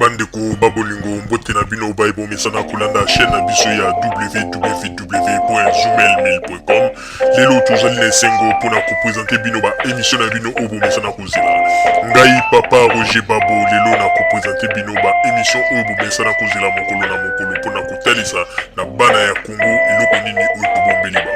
Bandeko ba bolingo, mbote na bino baye bomesana kolanda chaîne na biso ya www.zoomail1000.com. Lelo tozali na esengo mpona kopresente bino ba émission na bino oyo bomesana kozela. Ngai papa Roger Babo lelo na kopresente bino ba émission oyo bomesana kozela mokolo na mokolo mpona kotalisa na bana ya Congo eloko nini oyo tobombeli bango.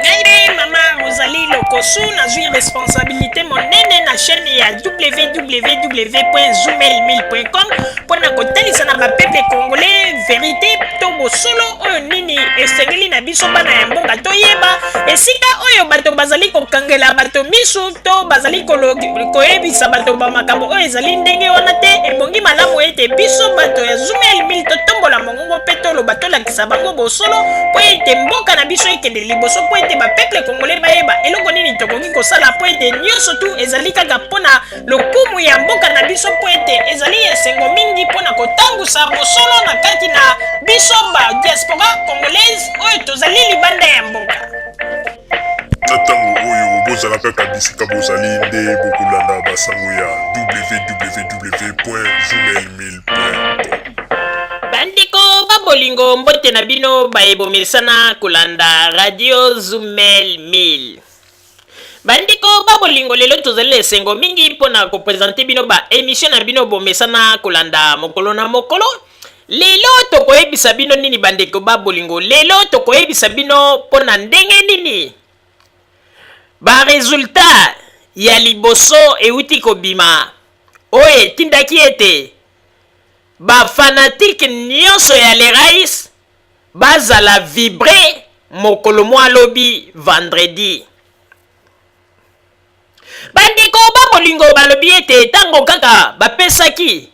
Ngai nde mama Rosalie Lokosu, nazwi responsabilité monene na chaîne ya www.zoomail1000.com mpo na kotalisa na bapeuple congolais verité to bosolo oyo nini esengeli na biso bana ya mboka toyeba esika oyo bato bazali kokangela bato misu to bazali koyebisa bato ba makambo oyo ezali ndenge wana te. Ebongi malamu ete biso bato ya Zoomail 1000 totombola mongongo mpe toloba, tolakisa bango bosolo mpo ete mboka na biso ekende liboso, mpo ete bapeuple congolais bayeba eloko nini tokoki kosala, mpo ete nyonso tu ezali kaka mpo na lokumu ya mboka na biso, mpo ete ezali esengo mingi mpo na kotangusa bosolo na kati na biso ba diaspora congolaise oyo tozali libanda ya mboka. Na ntango oyo bozala kaka bisika bozali nde bokolanda basango ya www.zoomail1000.com. Bandeko ba bolingo, mbote na bino baye bomesana kolanda radio Zumel 1000. Bandeko ba bolingo, lelo tozali na esengo mingi mpo na kopresente bino ba emission na bino bomesana kolanda mokolo na mokolo. Lelo tokoyebisa bino nini bandeko ba bolingo? Lelo tokoyebisa bino mpo na ndenge nini ba resultat ya liboso euti kobima oyo etindaki ete ba fanatike nyonso ya le Rais bazala vibre mokolo mwa lobi vendredi. Bandeko ba bolingo, balobi ete ntango kaka bapesaki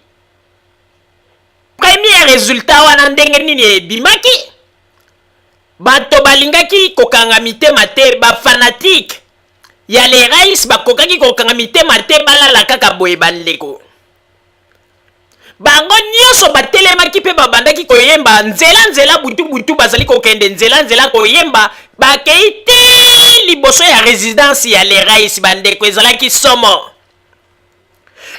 premier resultat wana, ndenge nini ebimaki, bato balingaki kokanga mitema te. Bafanatike ya le Rais bakokaki kokanga mitema te, balala kaka boye. Bandeko, bango nyonso batelemaki mpe babandaki koyemba nzela nzela, butu butu bazali kokende nzela nzela koyemba, bakei te liboso ya résidence ya le Rais. Bandeko, ezalaki somo.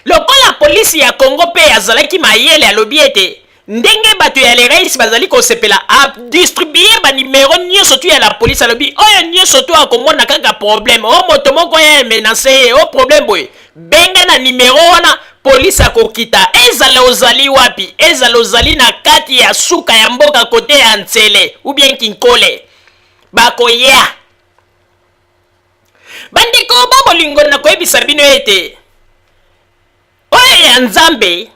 Lokola polisi ya Congo mpe azalaki mayele, alobi ete ndenge bato ya le Rais bazali kosepela, adistribue banimero nyonso tu ya la polisi. Alobi oyo nyonso tu akomona kaka problème, o moto moko ya menace ye, o problème boye, benga na nimero wana, polisi akokita. Ezala ozali wapi, ezala ozali na kati ya suka ya mboka, kote ya Ntsele ou bien Kinkole, bakoya. Bandeko ba bolingo, nakoyebisa bino ete oyo ya Nzambe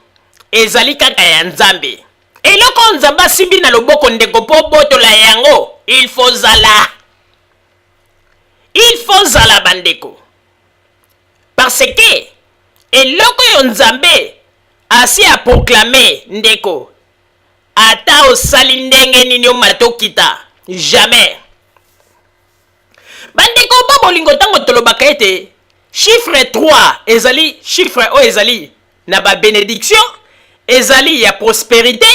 ezali kaka ya Nzambe. Eloko oyo Nzambe asimbi na loboko, ndeko, mpo botola yango, il faut zala, il faut zala, bandeko, parce que eloko oyo Nzambe asi aproclame, ndeko, ata osali ndenge nini, omata okita, jamais. Bandeko ba bolingo, ntango tolobaka ete chiffre 3 ezali chiffre oyo ezali na babénédiction, ezali ya prospérité,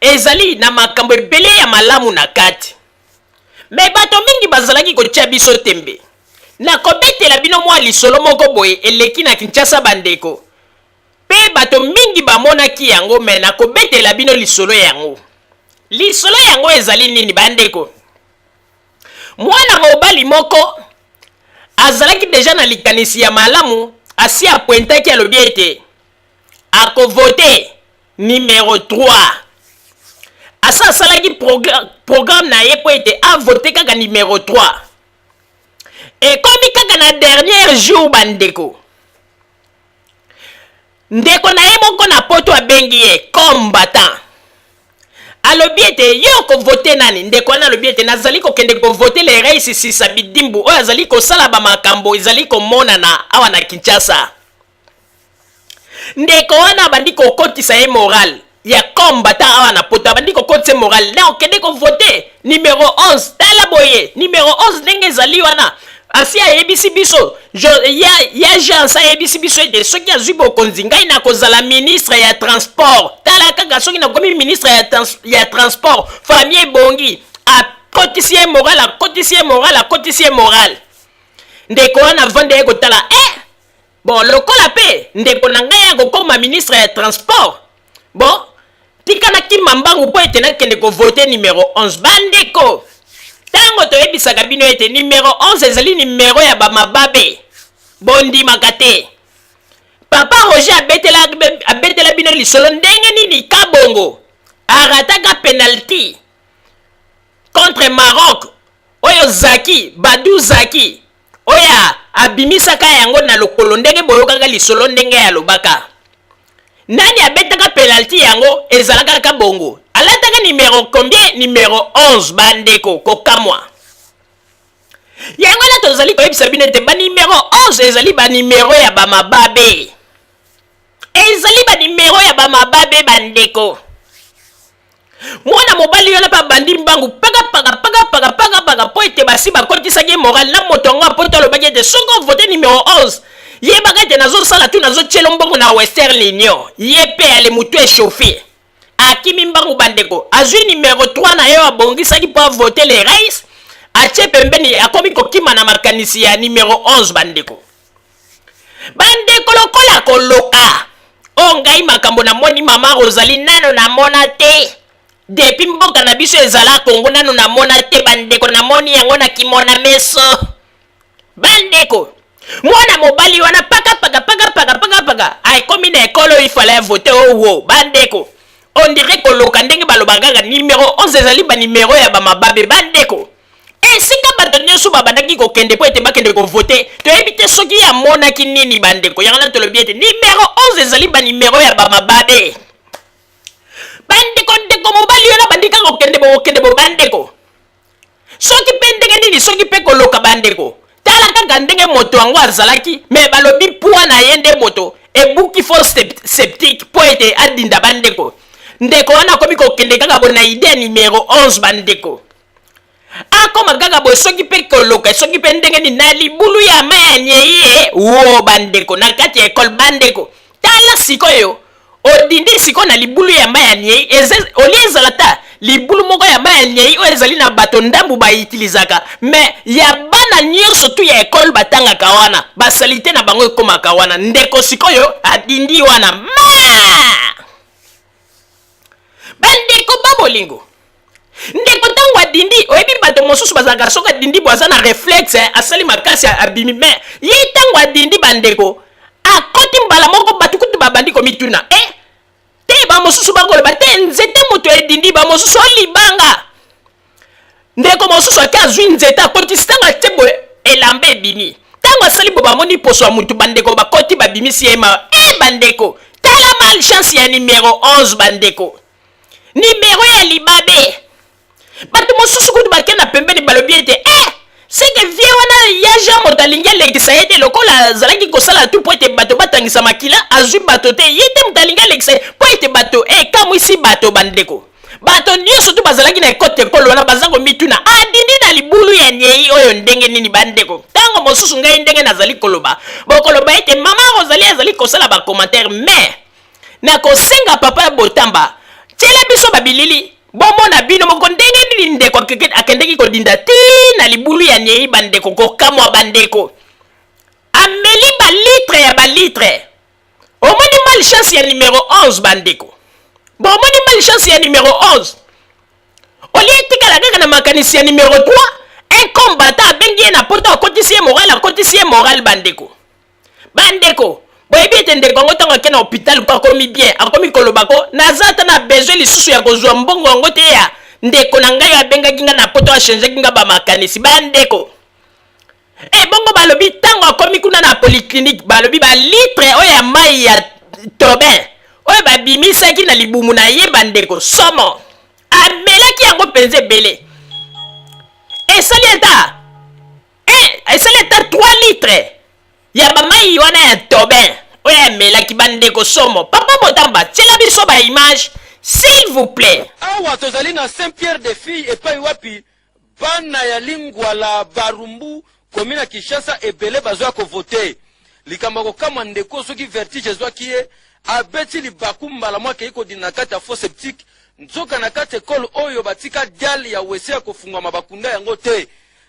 ezali na makambo ebele ya malamu na kati, me bato mingi bazalaki kotia biso tembe. Nakobetela bino mwa lisolo moko boye eleki na Kinshasa, bandeko, mpe bato mingi bamonaki yango. Me nakobetela bino lisolo yango. Lisolo yango ezali nini, bandeko? Mwana mobali moko azalaki deja na likanisi ya malamu, asi apwentaki, alobi ete akovote numero 3. Asa asalaki programme na ye mpo ete avote kaka numero 3. Ekomi kaka na dernier jour, bandeko, ndeko na ye moko na Poto abengi ye combattant, alobi ete yo okovote nani? Ndeko wana alobi ete nazali kokende kovote le Rais Sisa Bidimbu oyo azali kosala bamakambo ezali komonana awa na Kinshasa. Ndeko wana abandi kokotisa ye moral ya combattant awa na Poto, abandi kokotisa ye moral na okende kovote numero 11. Tala boye, numero 11 ndenge ezali wana, asi ayebisi biso ya Jean ayebisi biso ete soki azwi bokonzi, ngai nakozala ministre ya transport. Tala kaka, soki nakomi ministre ya transport, famille ebongi. Akotisi ye moral, akotisi ye moral, akotisi ye moral. Ndeko wana avandi, ye kotala eh! Bon, lokola mpe ndeko na ngai akokoma ministre ya transport, bon, tika nakima mbangu mpo ete nakende kovote numero 11. Bandeko, ntango toyebisaka bino ete numero 11 ezali numero ya bamababe, bondimaka te. Papa Roger abetela, abetela bino lisolo ndenge nini Kabongo arataka penalty contre Maroc oyo Zaki Badu Zaki oyo abimisaka yango na lokolo, ndenge boyokaka lisolo ndenge alobaka. Nani abetaka penalty yango? Ezalaka Kabongo. Alataka numero combien? Numero 11. Bandeko, kokamwa. Yango wana tozali koyebisa bino ete banimero 11 ezali banimero ya bamababe, ezali banimero ya bamababe. Bandeko, mwana mobali wana mpe abandi mbangu paka paka paka paka paka paka, mpo ete basi bakotisaki ye moral na moto yango apoto. Alobaki ete soki ovote numero 11, yebaka ete nazosala tu, nazotiela mbongo na Western Union. Ye mpe ale motu echauffe, akimi mbangu. Bandeko, azwi numero 3 na ye abongisaki mpo avote le rais, atie pembeni, akomi kokima na makanisi ya numero 11. Bandeko, bandeko, lokola koloka oyo ngai makambo namoni, mama Rosalie, nano namona te depuis mboka na biso ezala Kongo, nano namona te. Bandeko, namoni yango na kimona meso. Bandeko, mwana mobali wana paka paka paka paka paka paka, akomi na ekolo oyo ifale avote owo. Bandeko, on dirait koloka, ndenge balobaka kaka numero 11 ezali banimero ya bamababe. Bandeko, esika bato nyonso babandaki kokende mpo ete bakende kovote, toyebi te soki amonaki nini. Bandeko, yango na tolobi ete numero 11 ezali banimero ya bamababe. Bandeko, ndeko mobali wana bandi kaka kokende bo, kokende bo. Bandeko, soki mpe ndenge nini, soki mpe koloka, bandeko, tala kaka ndenge moto yango azalaki. Me balobi pwa na ye nde moto ebuki fosse septique mpo ete adinda. Bandeko, ndeko wana akomi kokende kaka bo na idée ya numero 11. Bandeko, akoma kaka boye, soki mpe koloka, soki mpe ndenge nini, na libulu ya mai ya nyei ye wo. Bandeko, na kati ya ekole, bandeko, tala sikoyo odindi sikoyo na libulu ya mai ya nyei. Olie ezala ta libulu moko ya mai ya nyei oyo ezali na bato ndambu bautilisaka, mais ya bana nyonso tu ya ekole batangaka wana, basaleté na bango ekomaka wana. Ndeko sikoyo adindi wana ma. Bandeko ba bolingo, ndeko ntango adindi, oyebi bato mosusu bazalaka, soki adindi bo, aza na réflexe, asali makasi, abimi. Mais ye ntango adindi, bandeko, akoti mbala moko, bato kutu babandi komituna e te. Bamosusu bakoloba te nzete moto edindi, bamosusu olibanga. Ndeko mosusu ake azwi nzete, akotisi. Ntango atie boye, elamba ebimi. Ntango asali bo, bamoni poso ya mutu. Bandeko, bakoti, babimisi ye ma e. Bandeko, tala malchance ya numero 11. Bandeko, nimero ya libabe. Bato mosusu kutu bake na pembeni, balobi ete e seke vie wana ya Jean moto alingi alekisa ye te, lokola azalaki kosala tu mpo ete bato batangisa makila, azwi bato te, ye te moto alingi alekisa ye mpo ete bato ekamwisi bato. Bandeko, bato nyonso tu bazalaki na ekote ekolo wana baza komituna adindi na libulu ya nyei oyo ndenge nini. Bandeko, ntango mosusu ngai ndenge nazali koloba, bokoloba ete mama Rosalie azali kosala bacommentaire, mais nakosenga papa Botamba tiela biso babilili, bomona bino moko ndenge nini ndeko akendeki kodinda ti na libulu ya nyei. Bandeko, kokamwa. Bandeko, ameli balitre ya balitre. Omoni malchance ya numero 11? Bandeko, bomoni malchance ya numero 11? Olie etikala kaka na makanisi ya numero 3, un combattant abengi ye na poto, akotisi ye moral, akotisi ye moral. Bandeko, bandeko, boyebi ete ndeko yango ntango ake na hôpital mpo akomi bien, akomi koloba ko naza ata na besoin lisusu ya kozwa mbongo yango te ya ndeko na ngai abengaki ngai na poto, achangeaki ngai bamakanisi. Bandeko, e bongo balobi ntango akomi kuna na polyclinique, balobi balitre oyo ya mai ya tobin oyo babimisaki na libumu na ye, bandeko, somo, amelaki yango mpenza ebele, esali ata 3 litre ya bamai wana ya tobin oyo amelaki. Bandeko, somo. Papa Botamba, tiela biso baimage, s'il vous plaît. Awa tozali na Saint Pierre de Fille, epai wapi bana ya Lingwala, Barumbu, komi na Kinshasa ebele bazwa kovote. Likambo ya kokamwa, ndeko soki vertige ezwaki ye, abeti libaku mbala moko, akei kodinda na kati ya fosse septique. Nzoka na kati ekole oyo batika dalle ya WC ya kofungwama, bakunda yango te.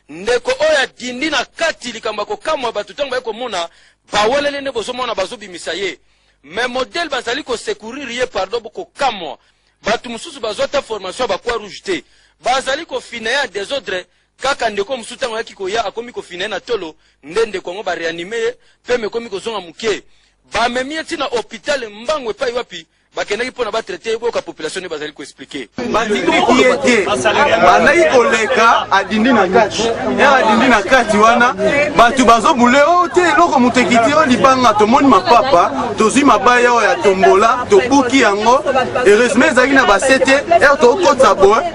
Ndeko oyo adindi na kati likambo ya kokamwa bato ntango baye komona baweleli nde bozomona bazobimisa ye mais modèle bazali ko secourir ye pardon bokokamwa bato mosusu bazwa ata formation ya ba croix rouge te bazali kofina ye ya desordre kaka ndeko mosusu ntango ayaki koya akomi kofina ye na tolo nde ndeko yango bareanime ye mpe ekomi kozonga moke bamemi ye ntina hôpital mbangu epai wapi bakendaki mpo na batraite ye. Boyoka population nde bazali koexpliquer. Batindiki ye te, bandaki koleka, adindi na kati ere, adindi na kati wana, bato bazobule o te, eloko moto ekiti o libanga. Tomoni mapapa, tozwi mabaya oyo ya tombola, tobuki yango. Heureusement ezalaki na base te. Ere tokotisa boye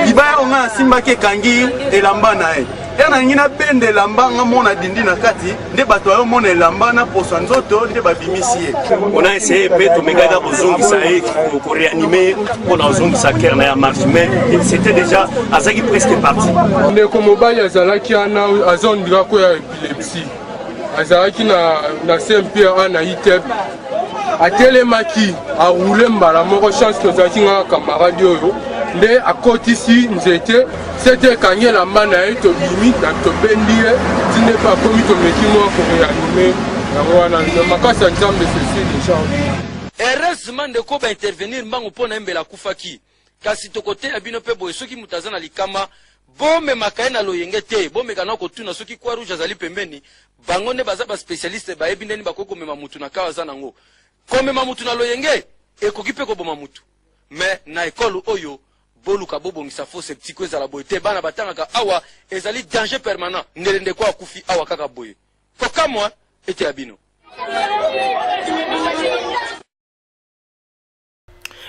libaya oyo ngai nasimbaki, ekangi elamba na ye. Ere nalingi nabenda elamba, nga mona dindi na kati, nde bato bayomona elamba na poso nzoto, nde babimisi ye. On a essayé mpe tomekaki kozongisa ye, koréanimer mpona kozongisa cœur na ya marche, mais c'était déjà, azalaki presque parti. Ndeko mobali azalaki wana, azondika koya épilepsie, azalaki na Saint Pierre a na ITEP, atelemaki, aroule mbala moko. Chance tozalaki nga camarade oyo nde akotisi nzete sete, ekangi elamba na ye, tobimi, tobendi ye ntina mpe akomi, tomeki mwa koréanimer yango wana na makasi ya Nzambe, ceci déjà. Heureusement ndeko baintervenir mbangu mpo na ye mbela akufaki. Kasi tokoteya bino mpe boye: soki moto aza na likama, bomemaka ye na loyenge te. Bomeka na kotuna soki croix rouge azali pembeni. Bango nde baza baspécialiste, bayebi ndeni bakoki komema mutu na kawa aza nango. Komema mutu na loyenge ekoki mpe koboma mutu. Mais na ekole oyo, boluka bobongisa fosse septique ezala boye te. Bana batangaka awa, ezali danger permanent. Ndele ndeko akufi awa kaka boye, kokamwa ete ya bino.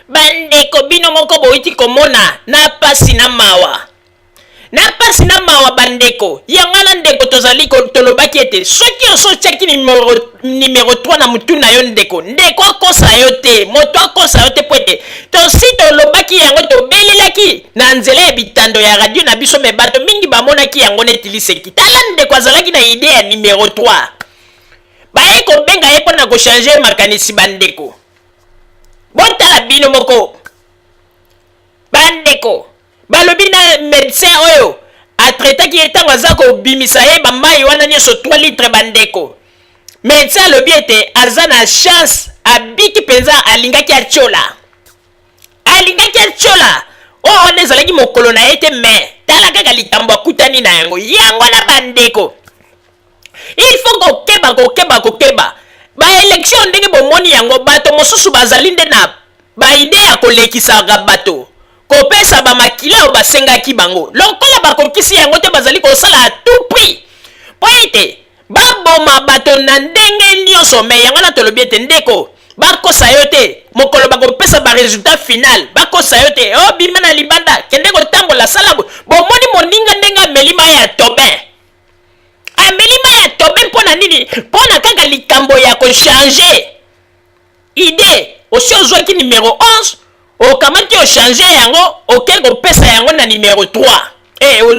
Bandeko, bino moko boyiti komona na pasi na mawa, na pasi na mawa, bandeko. Yango wana, ndeko, tozali tolobaki ete soki oso otiaki numero 3 na mutu na yo, ndeko, ndeko akosa yo te, moto akosa yo te, po ete tosi tolobaki yango, tobelelaki na nzela ya bitando ya radio na biso, mais bato mingi bamonaki yango neti liseki. Tala, ndeko azalaki na idée ya numero 3, baye kobenga ye mpo na kochanger makanisi. Bandeko, botala bino moko. Bandeko, balobi na médecin oyo atraitaki ye, ntango aza kobimisa ye bamai wana nyonso 3 litre, bandeko, médecin alobi ete aza na chance, abiki mpenza. Alingaki atiola, alingaki atiola. Oyo wana ezalaki mokolo na ye te, mais tala kaka likambo akutani na yango. Yango wana, bandeko, il faut kokeba, kokeba, kokeba. Baélection, ndenge bomoni yango, bato mosusu bazali nde na baidée ya kolekisaka bato, kopesa bamakila oyo basengaki bango. Lokola bakokisi yango te, bazali kosala à tout prix mpo ete baboma bato na ndenge nyonso. Mais yango wana tolobi ete, ndeko, bakosa yo te. Mokolo bakopesa barésultat final, bakosa yo te. O bima na libanda, kende kotambola, sala. Bomoni moninga ndenge ameli mai ya tobin, ameli mai ya tobe. Mpo na nini? Mpo na kaka likambo ya kochanger idée. Osi ozwaki numero 11, okamati, ochanger yango, oke kopesa yango na numero 3.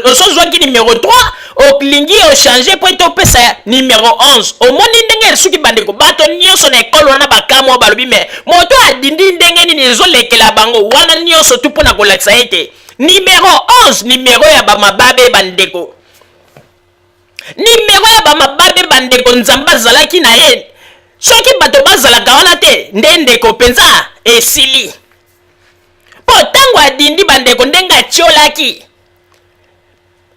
Osi ozwaki numero 3, olingi ochanger mpo ete opesa numero 11. Omoni ndenge esuki? Bandeko, bato nyonso na ekole wana bakamwa, balobi: "Mais moto adindi ndenge nini?" Ezolekela bango wana nyonso tu mpona kolakisa ete numero 11, numero ya bamababe, bandeko, nimero ya bamababe. Bandeko, Nzambe azalaki na ye. Soki bato bazalaka wana te, nde ndeko mpenza esili. Mpo ntango adindi, bandeko, ndenge atiolaki,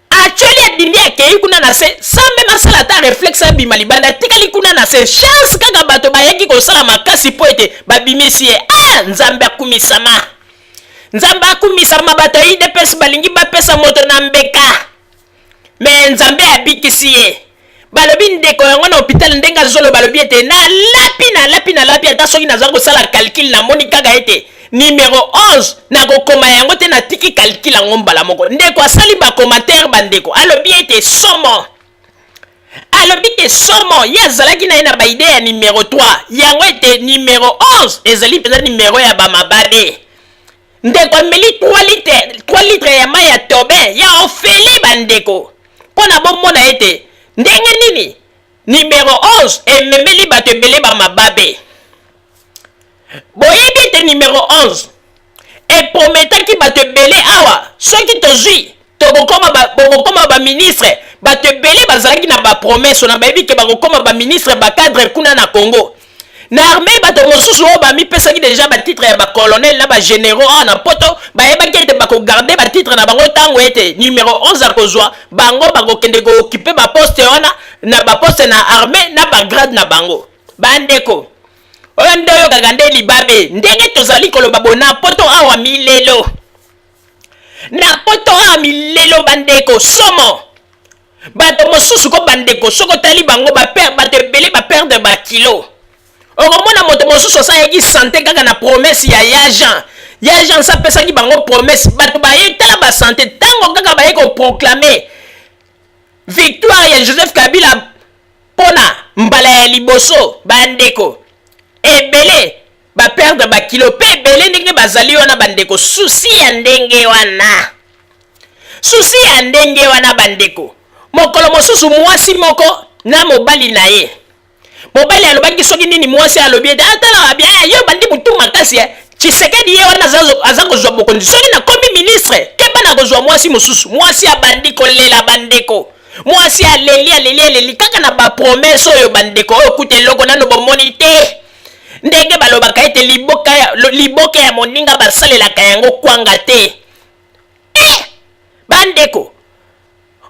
atioli, adindi, akei kuna na se sans même asala ata réflexe abima libanda, atikali kuna na se. Chance kaka bato bayaki kosala makasi mpo ete babimisi ye. Ah, Nzambe akumisama, Nzambe akumisama. Bato ya UDPS balingi bapesa moto na mbeka, mais Nzambe abikisi ye. Balobi ndeko yango na hôpital, ndenge azoloba, balobi ete nalapi, nalapi, nalapi. Ata soki naza kosala calcul, namoni kaka ete numero 11 nakokoma yango te, natiki calcul yango mbala moko. Ndeko asali bacommentaire, bandeko, alobi ete somo, alobi te somo. Ye azalaki na ye na baidée ya numero 3 yango, ete numero 11 ezali mpenza numero ya bamababe. Ndeko ameli 3 litre, 3 litre ya mai ya tobe ya ofele. Bandeko, mpo na bomona ete ndenge nini numero 11 ememeli bato ebele bamababe. Boyebi ete numero 11 eprometaki bato ebele awa, soki tozwi. Bokokoma ba, bokokoma ba ministre. Bato ebele bazalaki na ba promesse wana, bayebi ke bakokoma ba ministre, ba cadre kuna na Congo. Na armée bato mosusu oyo bamipesaki deja ba titre ya ba colonel na ba généraux awa na poto, bayebaki ete bakogarde ba titre na bango ntango ete numero 11 akozwa bango, bakokende kookipe ba poste wana na ba poste na armée na ba grade na bango. Bandeko, oyo nde oyokaka nde libabe ndenge tozali koloba bo na poto awa milelo, na poto awa milelo bandeko, somo. Bato mosusu ko bandeko, soki otali bango ba bato ebele ba perdre ba kilo. Okomona moto mosusu asalaki sante kaka na promesse ya ya Jean. Ya Jean apesaki bango promesse, bato baye tala ba sante ntango kaka baye koproclame victoire ya Joseph Kabila mpona mbala ya liboso, bandeko ebele ba perdre ba kilo mpe ebele ndenge bazali wana bandeko. Susi ya ndenge wana, susi ya ndenge wana bandeko. Mokolo mosusu mwasi moko na mobali na ye, mobali alobaki soki nini, mwasi alobi ete atala abi yo bandi motu makasi eh. Tshisekedi ye wana aza kozwa bokonzi, soki nakomi ministre keba na kozwa mwasi mosusu. Mwasi abandi kolela bandeko, mwasi aleli aleli aleli kaka na bapromese oyo bandeko, oyo kuta eloko nano bomoni te. Ndenge balobaka ete liboka ya moninga basalelaka yango kwanga te. Bandeko,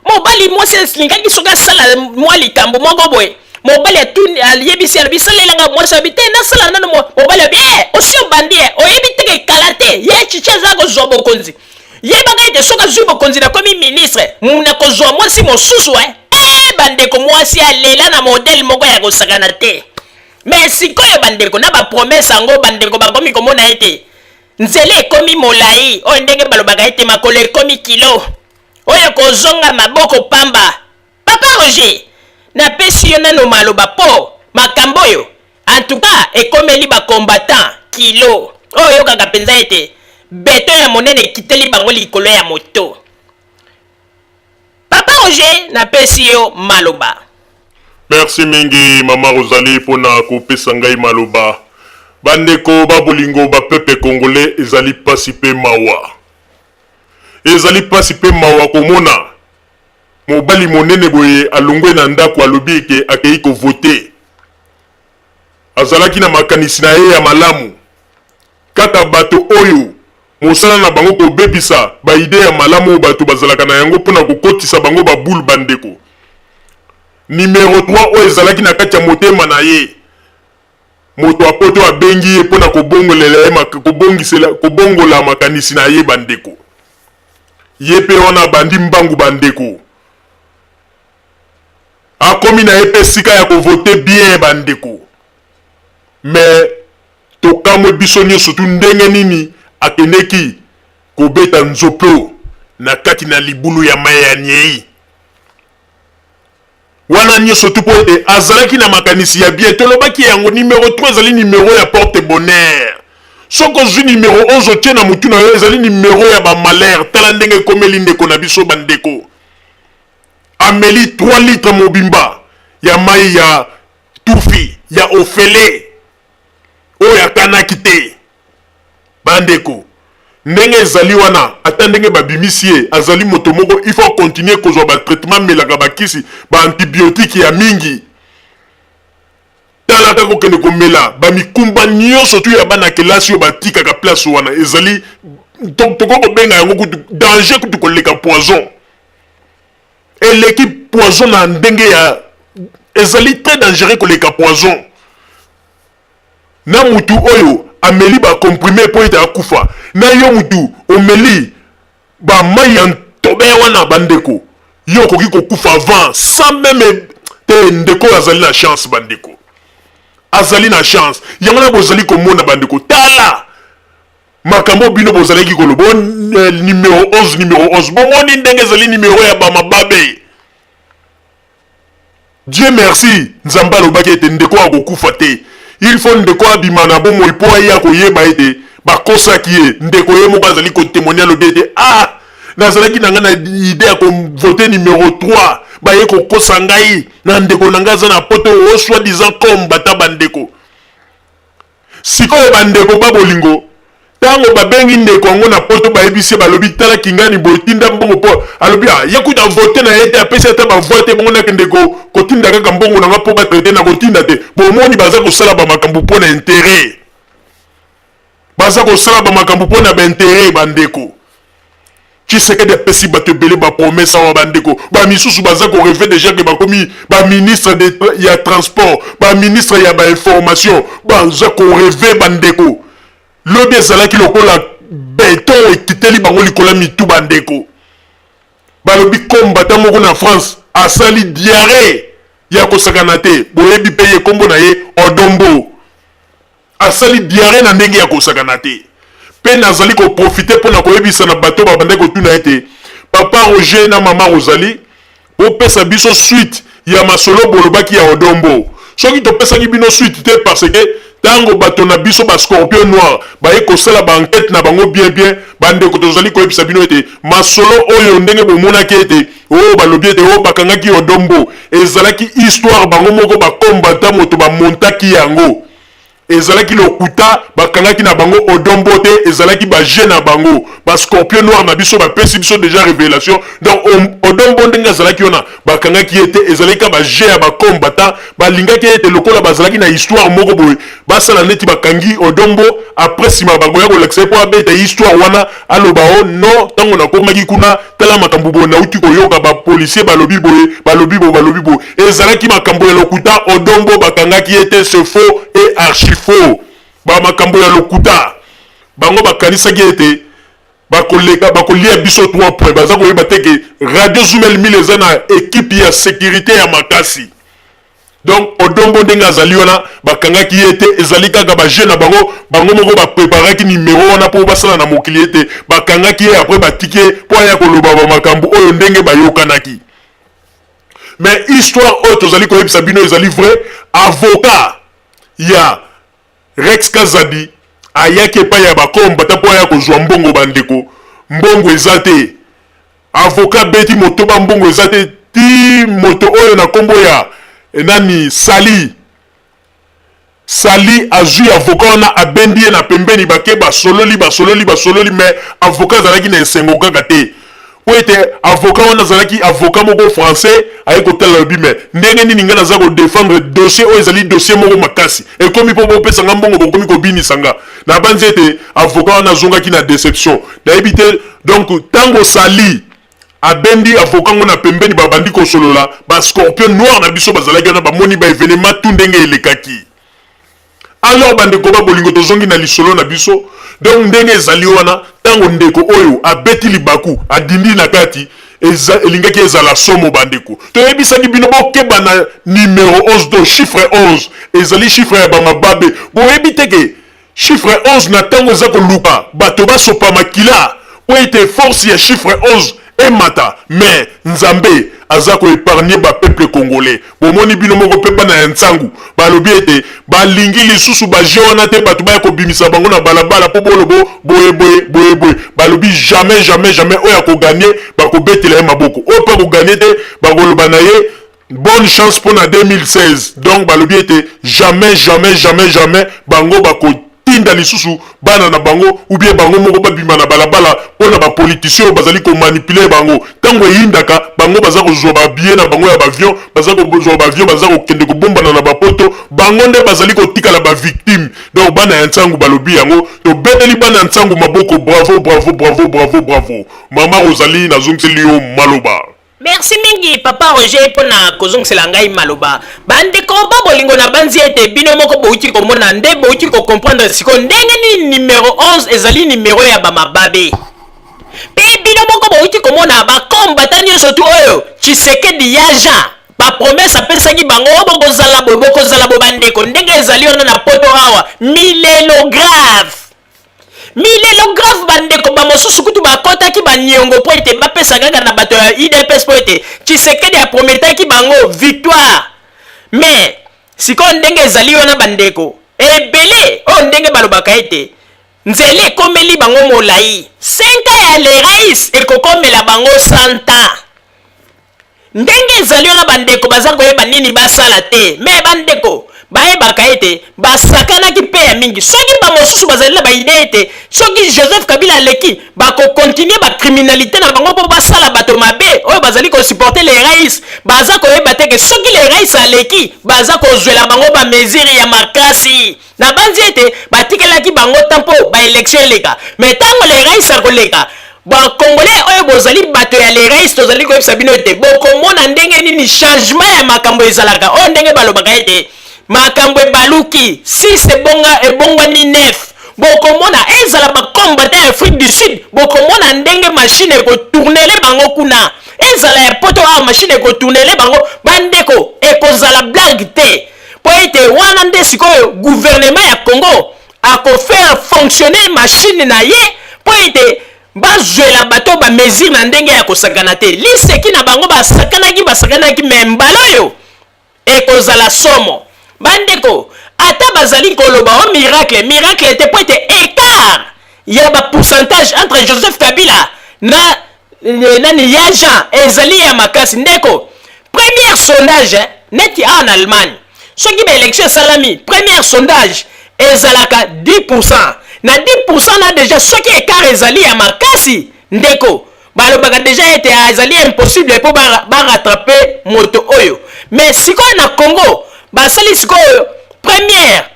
mobali mwasi alingaki soki asala mwa likambo moko boye, mobali atuni, ayebisi, alobi salelanga, mwasi alobi te nasala nano. Mobali alobi osi obandi, oyebi teke kala te ye Chichi aza kozwa bokonzi, yebaka ete soki azwi bokonzi nakomi ministre nakozwa mwasi mosusu. Bandeko, mwasi alela na modele moko ya kosakana te. Me sikoyo bandeko, na bapromese yango bandeko bakomi komona ete nzela ekomi molai, oyo ndenge balobaka ete makolo ekomi kilo, oyo kozonga maboko pamba. Papa Roger, napesi yo nano maloba po makambo oyo en tout cas ekomeli bacombattant kilo, oyo oyokaka mpenza ete beton ya monene ekiteli bango likolo ya moto. Papa Roger, napesi yo maloba. Merci mingi mama Rosalie mpona kopesa ngai maloba. Bandeko ba bolingo ba peuple congolais, ezali pasi pe mawa, ezali pasi pe mawa komona mobali monene boye alongwe na ndako, alobi eke akei kovote. Azalaki na makanisi na ye ya malamu, kaka bato oyo mosala na bango kobebisa baide ya malamu oyo bato bazalaka na yango mpona kokotisa bango babule. Bandeko, numero 3 oyo ezalaki na kati ya motema na ye, moto apoto abengi ye mpona kobongolela ye, kobongisela, kobongola makanisi na ye. Bandeko, ye mpe wana abandi mbangu. Bandeko, akomi na ye mpe esika ya kovote bien. Bandeko, mais tokamwe biso nyonso tu ndenge nini akendeki kobeta nzoplo na kati na libulu ya mai ya nyei wana nyonso tu, mpo ete azalaki na makanisi ya bien. Tolobaki yango, numero 3 ezali numero ya porte bonheur. Soki ozwi numero 11 otie na motu na yo, ezali numero ya bamalheur. Tala ndenge ekomeli ndeko na biso. Bandeko, ameli 3 litre mobimba ya mai ya tufi ya ofele oyo akanaki te. Bandeko, ndenge ezali wana, ata ndenge babimisi ye, azali moto moko il faut continuer kozwa batraitement, amelaka bakisi, baantibiotique ya mingi. Tala kaka kokende komela bamikumba nyonso tu ya bana kelasi oyo batikaka place wana, ezali tokoki kobenga yango kutu danger kutu koleka poison, eleki poison na ndenge ya ezali très dangereux koleka poison. Na mutu oyo ameli bacomprimé mpo ete akufa, na yo mutu omeli bamai ya ntobe wana, bandeko, yo okoki kokufa avant sans même te. Ndeko oyo azali na chance, bandeko, azali na chance. Yango wana bozali komona, bandeko, tala makambo bino bozalaki koloba numero 11, numero 11, bomoni ndenge ezali numero ya bamababe. Dieu merci, Nzambe alobaki ete ndeko akokufa te. Il faut ndeko abima na bomoi mpo aya koyeba ete bakosaki ye. Ndeko ye moko azali kotémoigner, alobi ete ah, nazalaki na ngai na idée ya kovote numero 3, baye kokosa ngai na ndeko na ngai aza na poto o soi-disant comme bata. Bandeko, sikoyo bandeko ba bolingo. Tango babengi ndeko yango na poto bayebisi ye balobi tala kingani boye tinda mbongo po alobi ah ye kutu avote na ye te apesi ata ba voix te bongo nakende ko kotinda kaka mbongo na nga po ba traite nakotinda te bomoni baza kosala ba makambo po na interet baza kosala ba makambo po na ba interet ba ndeko Tshisekedi apesi bato ebele ba promesse awa ba ndeko ba misusu baza ko reve dejà que bakomi ba ministre de ya transport ba ministre ya ba information baza ko reve ba ndeko lobi ezalaki lokola beton ekiteli bango likolo ya mitu ba ndeko balobi combattant moko na France asali diarrhee ya kosakana te boyebi pe ye kombo na ye Odombo Asali diarrhee na ndenge ya kosakana te. Pe nazali ko profiter pona koyebisa na bato babandaki kotuna ete Papa Roger na Mama Rosalie bopesa biso suite ya masolo bolobaki ya Odon Mbo. Soki topesaki bino suite te parce que tango bato na biso ba scorpions noirs baye kosala ba enquetes na bango bien bien, ba ndeko tozali koyebisa bino ete masolo oyo ndenge bomonaki ete oh balobi ete oh bakangaki Odon Mbo ezalaki histoire bango moko ba combattants moto ba montaki yango. Ezalaki lokuta, bakangaki na bango Odon Mbo te, ezalaki ba jeux na bango. Ba scorpion noir na biso bapesi biso dejà revelation. Donc Odon Mbo ndenge azalaki wana, bakangaki ye te, ezalaki kaka ba jeux ya ba combattants. Balingaki ete lokola bazalaki na histoire moko boye, basala neti bakangi Odon Mbo, après sima bakoya kolakisa ye po abeta histoire wana, aloba oh non, tango nakomaki kuna, tala makambo boye nawuti koyoka ba policiers balobi boye, balobi boye, balobi boye. Ezalaki makambo ya lokuta Odon Mbo bakangaki ye te ce faux et archi faux ba makambo ya lokuta bango bakanisaki ete bakoleka bakolia biso 3 points baza koyeba te ke radio Zumel 1000 eza na equipe ya securite ya makasi donc Odon Mbo ndenge azali wana bakangaki ye te ezali kaka ba jeux na bango bango moko ba preparaki numero wana po basala na mokili ete bakangaki ye après batiki ye po aya koloba ba makambo oyo ndenge bayokanaki. Mais histoire oyo tozali koyebisa bino ezali vrai, avocat ya Rex Kazadi ayaki epai ya ba combattants mpo aya kozua mbongo ba ndeko, mbongo eza te. Avocat abeti motoba mbongo eza te ti moto oyo na kombo ya nani Sali Sali azui avocat wana abendi ye na pembeni bake basololi basololi basololi mais avocat azalaki na esengo kaka te po ete avocat wana azalaki avocat moko français aye kotala alobi mais ndenge nini ngai naza ko defendre dossier oyo ezali dossier moko makasi ekomi po bopesa nga mbongo bokomi kobinisa nga nabanzi ete avocat wana azongaki na deception nayebi te donc tango Sali Abendi avocat ngo na pembeni ba bandi kosolola ba scorpion noir na biso bazalaki wana bamoni ba evenement tout ndenge elekaki alors ba ndeko ba bolingo tozongi na lisolo na biso donc ndenge ezali wana tango ndeko oyo abeti libaku adindi na kati eza elingaki ezala somo ba ndeko toyebisaki bino bokeba na numero 11 to chiffre 11 ezali chiffre ya ba mababe boyebi te ke Chiffre 11 na tango eza koluka bato basopa makila po ete force ya chiffre 11 emata mais Nzambe aza ko epargner ba peuple congolais. Bomoni bino moko pe bana ya Nsangu balobi ete balingi lisusu ba jeux wana te bato baya kobimisa bango na balabala po bolobo boye boye boye boye balobi jamais jamais jamais oyo ako gagner bakobetela ye maboko oyo pe ako gagner te bakoloba na ye Bonne chance pona 2016 donc balobi ete jamais jamais jamais jamais bango bako tinda lisusu bana na bango ou bien bango moko babima na balabala pona ba politiciens oyo bazali ko manipuler bango tango eyindaka bango baza kozua ba billet na bango ya ba avion baza kozua ba avion baza kokende kobombana na ba poto bango nde bazali kotikala ba victime donc bana ya nsangu balobi yango tobeteli bana ya nsangu maboko bravo bravo bravo bravo bravo mama Rosalie nazongiseli yo maloba. Merci mingi papa Roger mpo na kozongisela ngai maloba. Bandeko ba bolingo nabanzi ete bino moko bowuti komona nde bowuti ko comprendre sikoyo ndenge nini numero 11 ezali numero ya ba mababe. Mpe bino moko bowuti komona ba combattants nyonso tu oyo Tshisekedi ya Jean ba promesse apesaki bango oh, bokozala boye bokozala boye bandeko ndenge ezali wana na poto awa milelo grave. Milelo grave bandeko ba mosusu kutu bakotaki ba niongo mpo ete bapesa kaka na bato ya udps mpo ete Tshisekedi aprometaki bango victoire mais sikoyo ndenge ezali wana bandeko ebele oyo ndenge balobaka ete nzela ekomeli bango molai 5 ans ya le rais ekokomela bango 100 ans Ndenge ezali wana bandeko baza koyeba nini basala te mais bandeko Bayebaka ete basakanaki mpe ya mingi. Soki bamosusu bazali na baide ete soki Joseph Kabila aleki, bakokontinue bacriminalité na bango mpo basala bato mabe oyo bazali kosupporte le rais, baza koyeba te ke soki le rais aleki, baza kozwela bango bamesure ya makasi. Nabanzi ete batikelaki bango temps mpo ba election eleka, mais tango le rais akoleka, ba congolais oyo bozali bato ya le rais, tozali koyebisa bino ete bokomona ndenge nini changement ya makambo ezalaka. Oyo ndenge balobaka ete makambo ebaluki 6 ebonga ebongwani 9. Bokomona ezala ba combattant ya Afrique du Sud, bokomona ndenge machine ekotournele bango kuna, ezala ya poto awa machine ekotournele bango. Bandeko, ekozala blague te, mpo ete wana nde sikoyo gouvernement ya Congo akofaire fonctionner machine na ye mpo ete bazwela bato ba mesure na ndenge ya kosakana te. Liseki na bango basakanaki, basakanaki, me mbala oyo ekozala somo. Bandeko, ata bazali koloba o miracle, miracle te, mpo ete écart ya ba pourcentage entre Joseph Kabila na nani ya Jean ezali ya makasi. Ndeko, première sondage neti awa na Allemagne, soki ba élection esalami, première sondage ezalaka 10%. Na 10% na déjà, soki écart ezali ya makasi, ndeko, balobaka déjà ete ezali impossible mpo barattrape moto oyo. Mais sikoyo na Congo basali sikoyo première,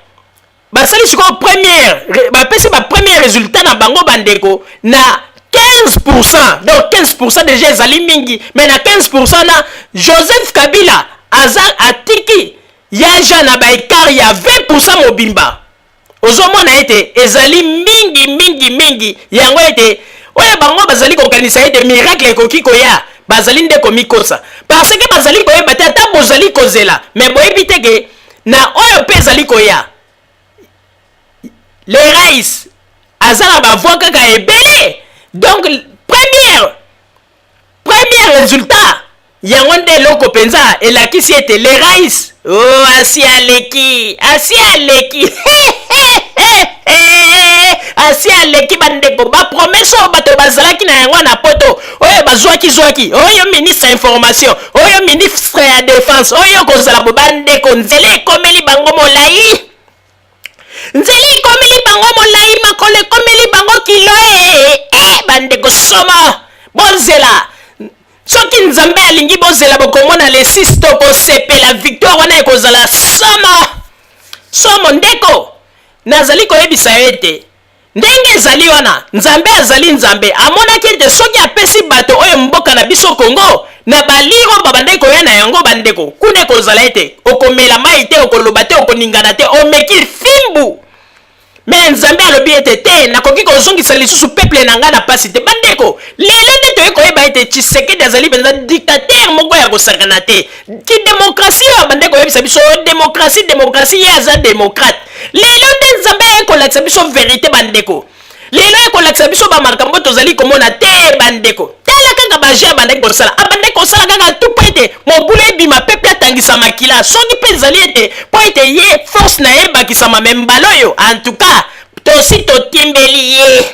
basali sikoyo première, bapesi ba premier résultat na bango, bandeko, na 15%. Donc 15% déjà ezali mingi, mais na 15% na Joseph Kabila aza atiki ya Jean na baécart ya 20% mobimba. Ozomona ete ezali mingi mingi mingi. Yango ete oyo bango bazali kokanisa ete miracle ekoki koya, bazali nde komikosa, parce que bazali koyeba te. Ata bozali kozela, mais boyebi te ke na oyo mpe ezali koya, le rais aza na bavoix kaka ebele. Donc premier résultat yango nde eloko mpenza elakisi ete le rais oh, asi aleki, asi aleki, asi aleki. Bandeko, bapromesses oyo bato bazalaki na yango na poto, oyo bazwaki-zwaki, oyo ministre ya information, oyo ministre ya défense, oyo kozala bo, bandeko, nzela ekomeli bango molai, nzela ekomeli bango molai, makolo ekomeli bango kilo. E bandeko, soma, bozela. Soki Nzambe alingi, bozela, bokomona le 6 tokosepela. Victoire wana ekozala somo somo. Ndeko, nazali koyebisa yo ete ndenge ezali wana, Nzambe azali Nzambe. Amonaki ete soki apesi bato oyo mboka na biso Kongo na baliro babandaki koya na yango, bandeko, kuna ekozala ete okomela mai te, okoloba te, okoningana te, omeki fimbu. Mais Nzambe alobi ete te, nakoki kozongisa lisusu peuple na ngai na pasi te. Bandeko, lelo nde toyei koyeba ete Tshisekedi azali mpenza dictateur moko ya kosakana te. Ki démocratie oyo abandaki koyebisa biso, démocratie, démocratie, ye aza démocrate. Lelo nde Nzambe aye kolakisa biso vérité. Bandeko, lelo ekolakisa biso bamakambo tozali komona te. Bandeko, tala kaka baje abandaki kosala, abandaki kosala kaka tu mpo ete mobulu ebima, peuple atangisa makila, soki mpe ezali ete mpo ete ye force na ye ebakisama. Mais mbala oyo, en tout cas, tosi totimbeli ye,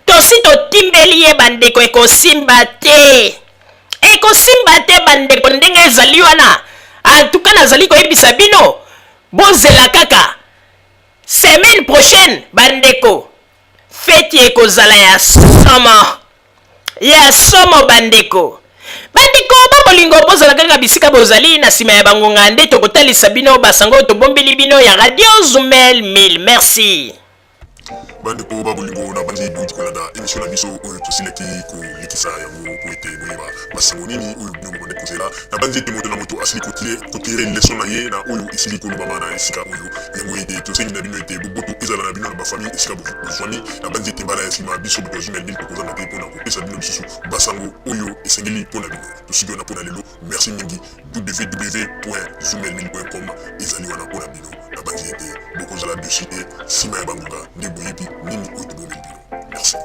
tosi totimbeli ye. Bandeko, ekosimba te, ekosimba te. Bandeko, ndenge ezali wana, en tout cas, nazali koyebisa bino, bozela kaka semaine prochaine. Bandeko, feti ekozala ya somo, ya somo. Bandeko, bandeko babolingo, bozala kaka bisika bozali. Na nsima ya bangonga nde tokotalisa bino basango oyo tobombeli bino ya Radio Zumel 1000. Merci. Bandeko babolingo, na bandi bouti kolanda émission na biso oyo tosilaki kolekisa yango po ete boyeba basango nini oyo bino bobandaki kozela. Na bandi ete moto na moto asili kotire leçon na ye na oyo esili kolobama na esika oyo. Yango ete tosengi na bino ete boboto ezala na bino na bafamille esika bozwami. Na bandi ete mbala ya nsima, biso bato ya Zumel 1000 tokozanga te mpona kopesa bino lisusu basango oyo esengeli mpona bino. Tosiki wana mpona lelo. Merci mingi. www.zumel1000.com ezali wana mpona bino. Na bandi ete bokozala dessus te. Nsima ya bangonga nde boyebi nini oyo tobombeli bino. Merci.